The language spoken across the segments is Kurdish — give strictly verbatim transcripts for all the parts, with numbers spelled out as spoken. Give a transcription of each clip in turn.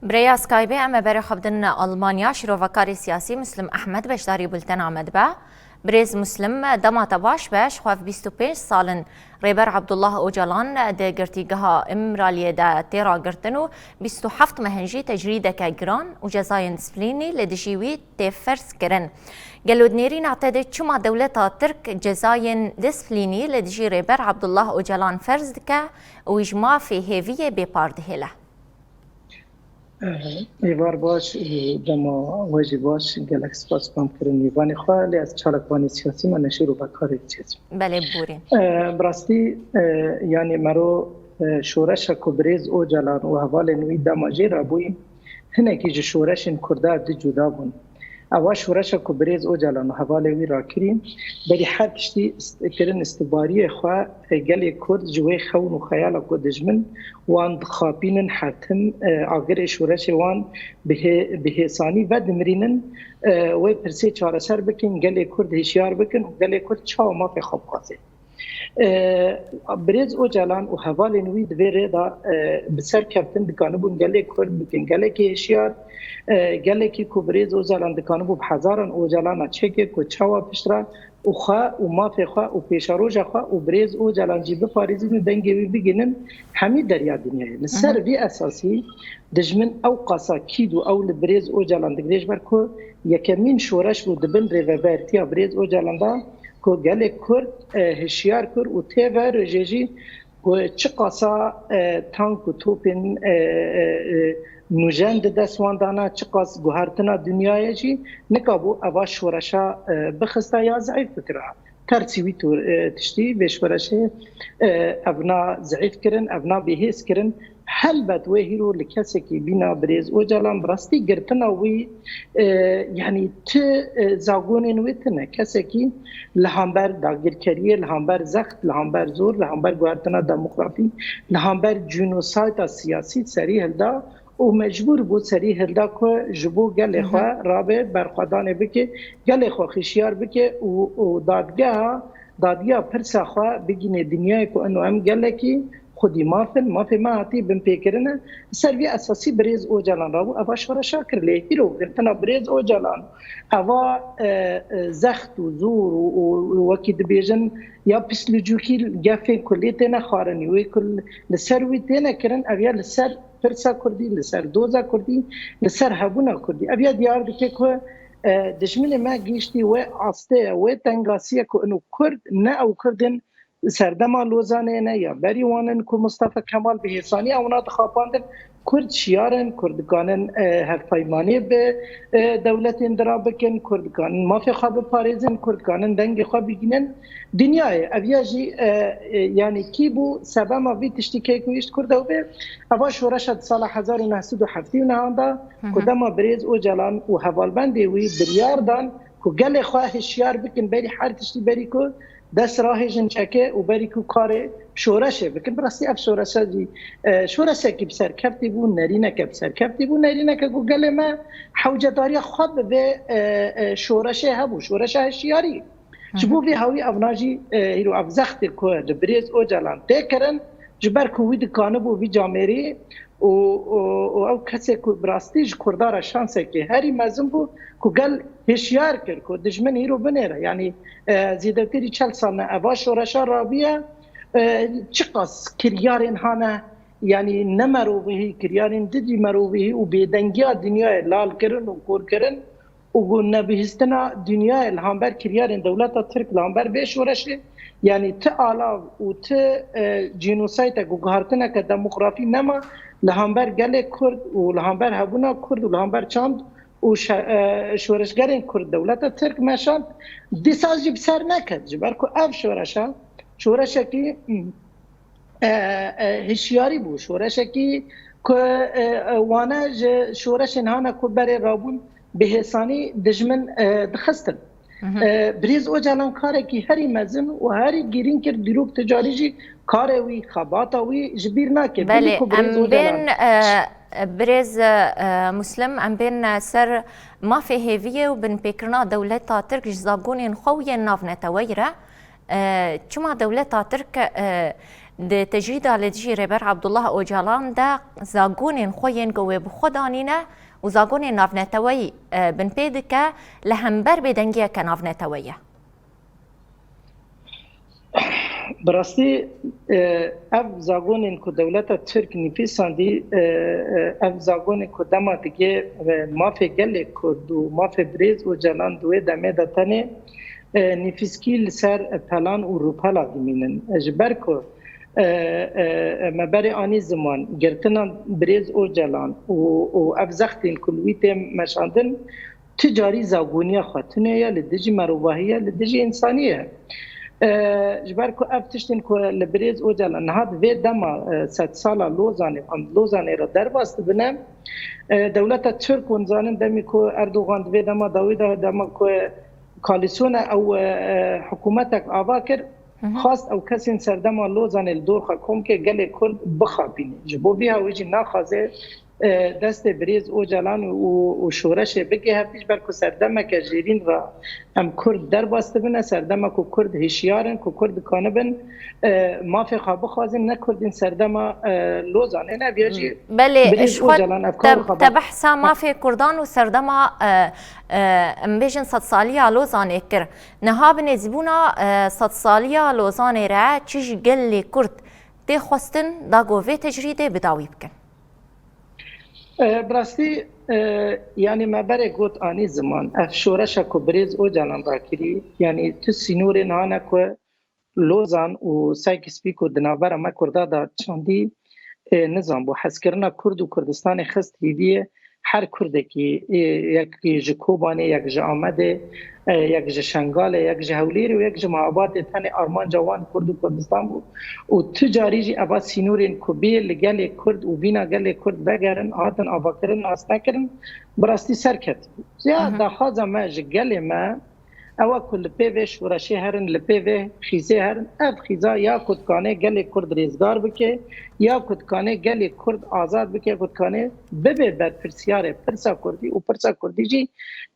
Bi rêya Skypeê em ê berê xwe bidin Almanya. Şîrovekarê siyasî Muslim Ehmed beşdarî bultena me dibe. Birêz Muslim, dema te baş be, ji xwe ev bîst û pênc sal in Rêber Abdullah Ocalan di girtîgeha Îmraliyê de tê ragirtin û bîst û heft meh in jî tecrîdeke giran û cezayên disîplînî li dijî wî tê ferz kirin. Gelo di nêrîna te de çima dewleta Tirk cezayên disîplînî li dijî Rêber Abdullah Ocalan ferz dike û wî ji mafê hêviyê bêpar dihêle? Êvar baş û dema we jî baş, gelek spas bam kirin mîvanê xwe, lê ez çalakvanê siyasî me, ne şîrovekarê siyasî. Belê, borî. Bi rastî, yanî mero, şoreşa ku birêz Ocalan û hevalên wî dema jê re bûyî, hinekî ji şoreşên Kurda ev di cuda bûn. Ewa şoreşa ku birêz Ocalan û hevalê wî rakirî, berî her tiştî ist-, kirin îstibariyê xwe, e, gelê Kurd ji wê xewn û xeyala ku dijmin wan dixapînin her tim, e, agirê şoreşê wan bi hê-, bi hêsanî vedimirînin, e, wê pirsê çareser bikin, gelê Kurd hişyar bikin û gelê Kurd çawa mafê xwe bixwaze. E, Birêz Ocalan û hevalên wî di vê rê de, e, bi ser keftin dikanibûn gelê Kurd bikin gelekî hişyar, e, gelekî ku birêz Ocalan dikanibû bi hezaran Ocalana çêke ku çawa piştre û xwe û mafê xwe û pêşeroja xwe û birêz Ocalan jî biparêzin û dengê wî bigihînin hemî derya dinyayê. Li ser vî esasî dijmin ew qasa kîd û ew li birêz Ocalan digire, ji ber ku yekemîn şoreş bû di bin rêvebertiya birêz Ocalan de, ku gelê Kurd, e, hişyar kir û tê ve rojê jî ku çiqasa, e, tank û topên, e, e, e, nûjen di dest wan de ne, çiqas guhertina dinyayê jî nikabû eva şoreşa, e, bixista ya zeîf bikira. Tersî wî tor, e, tiştî vê şoreşê, e, evna zeîf kirin, evna bêhêz kirin. Helbet wê hîro li kesekî bîna birêz Ocalan bi rastî girtina wî, e, yanî ti, e, zagonên wê tune. Kesekî li hember dagirkeriyê, li hember zext, li hember zor, li hember guhertina demografî, li hember cînosayda siyasî serî hilda û mecbûr bû serî hilda ku ji bo gelê xwe rabe berxwedanê bike, gelê xwe xişyar bike û, û dadgeha, dadiya pirsa xwe bigîne dinyayê ku eno em gelekî xwedî maf in, mafê me hatî binpêkirine. Ser vî esasî birêz Ocalan rabû eva şoreşa kir. Lê hîro girtina birêz Ocalan, eva, e, e, zext û zor û, û, û wekî dibêjin ya pîslûcûkî gefên ku lê têne xwarinî, wê ku li ser wî têne kirin, ev ya li ser pirsa Kurdî, li ser doza Kurdî, li ser hebûna Kurdî. Ev ya diyar dike ku, e, dijminê me gihîştî wê astê ye, wê tengasiye ku ino Kurd ne ew Kurdên serdema Lozanê ne ya berî wan in ku Mustafa Kemal bi hêsanî ewna dixapandin. Kurd şiyar in, Kurd dikanin, e, hevpeymaniyê bi, e, dewletên dira bikin, Kurd dikanin mafê xwe biparêzin, Kurd dikanin dengê xwe bigînin dinyayê. Ev ya jî, e, e, yanî kî bû sebema vî tiştî kê ku hişt Kurd ew bê? Eva şoreşa di sala hezar û neh sed û heftê û nehan de ku dema birêz Ocalan û hevalbendê wî biryar dan ku gelê xwe hişyar bikin berî her tiştî, berî ku dest rahêjin çekê û berî ku karê şoreşê bikin. Bi rastî ev şoreşe jî, e, şoreşekî bi serkeftî bû, nerîneke bi serkeftî bû, nerîneke ku gelê me hewcedariya xwe bi vê, e, e, şoreşê hebû, şoreşa hişyarî. Ji bo vê hawî evna jî, e, hîro ev zextê ku li birêz Ocalan tê kirin, ji ber ku wî dikanibû vî camêrî û, û, û ew kesê ku bi rastî ji Kurda re şansekî herî mezin bû, ku gel hişyar kir ku dijmin hîro binêre. Yanî, e, zêdetirî çel sal ne eva şoreşa rabiye, e, çiqas kiryarên hane, yanî ne merovihî, kiryarên didî merovihî û bêdengiya dinyayê lal kirin û kor kirin û ku nebihîstina dinyayê li hember kiryarên dewleta Tirk li hember vê şoreşê, yanî ti alav û ti, e, cînosaytek û guhartineke demografî nema li hember gelê Kurd û li hember hebûna Kurd û li hember çand û şe-, e, şoreşgerên Kurd dewleta Tirk meşand, dîsa jî bi ser neket. Ji ber ku ev şoreşa, şoreşekî, e, e, hişyarî bû, şoreşekî ku, e, e, wane ji şoreşên hane ku berê rabûn bi hêsanî dijmin, e, dixistin. E, Birêz Ocalan karekî herî mezin û herî girîng kir, dîrok ticarî jî karê wî, xebata wî ji bîr nake. Belê, Belê ku Birêz em Ocalan bên, e, Birêz, e, Muslim, em bên, e, ser mafê hêviyê û binpêkirina dewleta Tirk ji zagonên xwe û yên navneteweyî re. E, çima dewleta Tirk, e, Di tecrîda li dijî Rêber Abdullah Ocalan de zagonên xwe yên ku wê bi xwe danîne û zagonên navneteweyî, e, binpê dike, li hember bêdengiyeke navneteweyî ye. Bi rastî, e, ev zagonên ku dewleta Tirk nivîsandî, e, e, ev zagonên ku dema digê, e, mafê gelê Kurd û mafê birêz Ocalan di wê demê de tenê, e, nivîskî li ser pelan û rûpela dimînin. E, ji ber ku, e, e, me berê anî ziman, girtina birêz Ocalan û, û ev zextên ku li wî tê meşandin, tu carî zagoniya xwe tune ye li dijî mirovahiye, li dijî însaniyê ye. E, ji ber ku ev tiştên ku li birêz Ocalan niha di vê dema, e, sedsala Lozanê, em di Lozanê re derbas dibine, e, dewleta Tirk, hûn zanin, demê ku Erdogan di vê dema dawî de, dema ku koalîsyona ew, e, e, hikûmetek ava kir, xwest ew kesên serdema Lozanê li dor xwe kom ke gelê Kurd bixapîne. Ji bo vî hawî jî naxwaze, e, destê birêz Ocalan û, û şoreşê bike hevdî, ji ber ku serdemeke jêrîn re em Kurd derbas dibine, serdema ku Kurd hişyar in, ku Kurd dikanibin, e, mafê xwe bixwazin, ne Kurdên serdema, e, Lozanê ne, viya jî Belê, birêz ji xwe Ocalan ev kar te, xwe te behsa mafê Kurdan û serdema, e, e, em bêjin sedsaliya Lozanê kir. Niha bi nêzîbûna, e, sedsaliya Lozanê re çi ji gelê Kurd tê xwestin da ku vê tecrîdê bi dawî bikin? E, bi rastî, e, yanî me berê got anî ziman, ev şoreşa ku birêz Ocalan rakirî, yanî tu sînorên hane ku Lozan û Sykes-Picot di navbera me Kurda de çandî, e, nizam bû. Hezkirina Kurd û Kurdistanê xist hêviyê her Kurdekî, e, yek ji Kobanê, yek ji Amedê, e, yek ji Şengalê, yek ji Hewlêrê û yek ji Mehabatê, tenê armanca wan Kurd û Kurdistan bû. Û tu carî jî eva sînorên ku bê li gelê Kurd û vîna gelê Kurd vegerin, hatin avakirin, nas nekirin, bi rastî serket bû. Ya daxwaza me ji gelê me, ew e ku li pê vê şoreşê herin, li pê vê xîzê herin, ev xîza ya ku dikane gelê Kurd rêzgar bike, ya ku dikane gelê Kurd azad bike, ku dikane bibe berpirsiyarê pirsa Kurdî û pirsa Kurdî jî,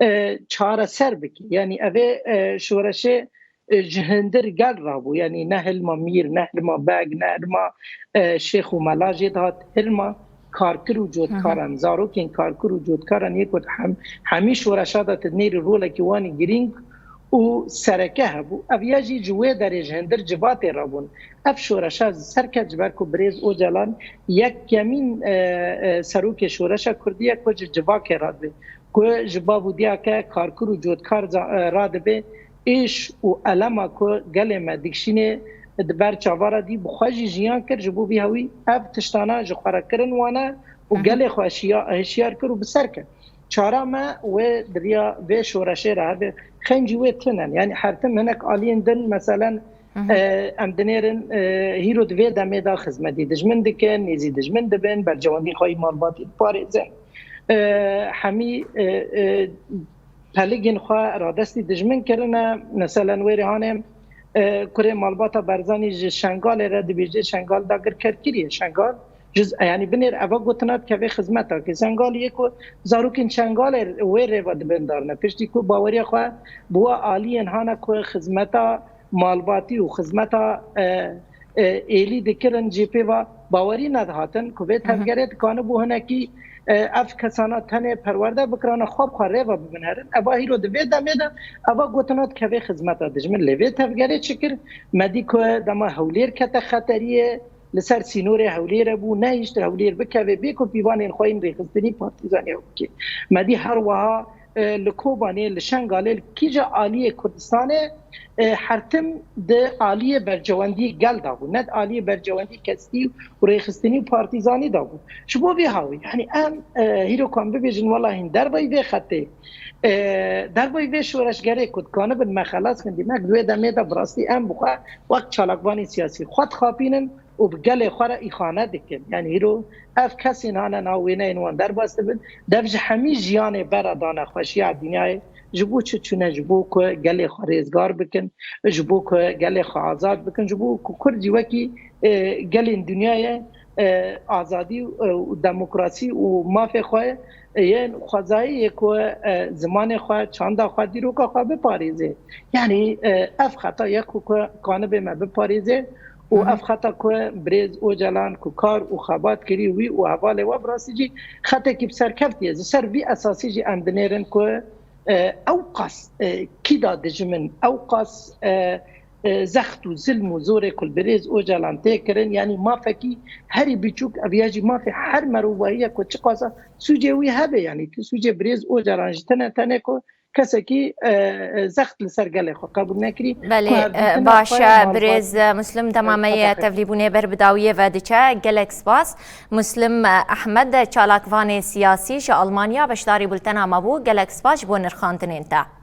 e, çareser bike. Yanî ev ê, e, şoreşê, e, ji hundir gel rabû. Yanî ne hilma mîr, ne hilma beg, ne hilma, e, şêx û mela jê dihat, hilma karkir û cotkaran, zarokên karkir û cotkaran yê ku hem, hemî şoreşa de tu nêrî rolekî wan ê girîng û sereke hebû. Ev ya jî ji wê derê ji hundir civatê re bûn. Ev şoreşa ser ket ji ber ku birêz Ocalan yekemîn, e, e, serokê şoreşa Kurdî ye ku ji civakê re dibe, ku ji bav û diyake karkir û cotkar za-, e, re dibe, êş û elema ku gelê me dikişînê di ber çava re dî, bi xwe jî jiyan kir, ji bo vî hewî ev tiştana ji xwe re kirin wane û gelê xwe şiya-, hişyar kir û bi ser kir. Çara me wê di riya vê şoreşê re hebe, xencî wê tune ne. Yanî her tim hinek aliyên din, meselen, e, em dinêrin, e, hîro di vê demê de xizmetî dijmin dikin, nêzî dijmin dibin, bercewendî xwe yî malbatî diparêzin. E, hemî, e, e, peligên xwe radestî dijmin kirine. Meselen wêrê hanê, e, kurê malbata Barzanî ji Şengalê re dibêje Şengal dagir ker kiriye. Şengal ji, yanî binêr eva gotina dikeve xizmeta. Ke Şengalê yê ku zarokên Şengalê wê rêva dibin darne. Piştî ku baweriya xwe bi wa aliyên hane ku xizmeta malbatî û xizmeta, e, e, êlî dikirin jê pê ve bawerî nedihatin ku vê tevgerê dikanibû hinekî, e, ev kesana tenê perwerde bikirana xwe bi xwe rêve bibin herin. Eva hîro di vê demê de eva gotina dikeve xizmeta dijmin. Lê vê tevgerê çi kir? Me dî ku dema Hewlêr kete xeteriyê, li ser sînorê Hewlêrê bû, nehişt Hewlêr bikeve, bê ku pîvanên xwe yên rêxistinî partîzanî ew bike. Me dî her wiha, e, li Kobanê, li Şengalê, li kîja aliyê Kurdistanê, e, her tim di aliyê bercewendiyê gel de bû, ne di aliyê bercewendiyê kesî û rêxistinî û partîzanî de bû. Ji bo vê hawî, yanî em, e, hîro ku em bibêjin, wela hîn dervayî vê xetê, e, dervayî vê şoreşgerê ku dikanibin me xelas kin, dî me di wê demê de bi rastî em bi xwe wek çalakvanên siyasî xwe dixapînin û bi gelê xwe re îxane dikin. Yanî hîro ev kesên hane nav wêneyên wan derbas dibin. Dev ji hemî jiyanê bera dane xweşiya dinyayê. Ji bo çi çûne? Ji bo ku gelê xwe rêzgar bikin, ji bo ku gelê xwe azad bikin, ji bo ku Kurd jî wekî, e, gelên dinyayê, e, azadî, e, û demokrasî û mafê xwe yên xwezayî yê ku, e, zimanê xwe, çanda xwe, dîroka xwe biparêze. Yanî, e, ev xeta ye ku, ku kanibê me biparêze Û ev xeta ku birêz Ocalan ku kar û xebat kirî wî û hevalê we, bi rastî jî xetekî bi serkevtî ye. Ji ser vî esasî jî em dinêrin ku, e, ew qas, e, kîda dijimin, ew qas, e, e, zext û zilm û zorê ku li birêz Ocalan tê kirin, yanî mafekî herî biçûk, ev ya jî mafê her mirovahî ye ku çiqasa sûcê wî hebe, yanî tu sûcê birêz Ocalan ji tine tenê ku kesekî, e, e, zext li ser gelê xwe qebûl nekirî. Belê, ku hevdîtina e, baş xwe e, mafbaz birêz, e, Muslim, dema me yê tevlîbûnê ber bi dawiyê ve diçe. Gelek spas. Muslim, e, Ehmed, çalakvanê siyasî ji Almanya beşdarî bultena me bû. Gelek spas ji bo nirxandinên te.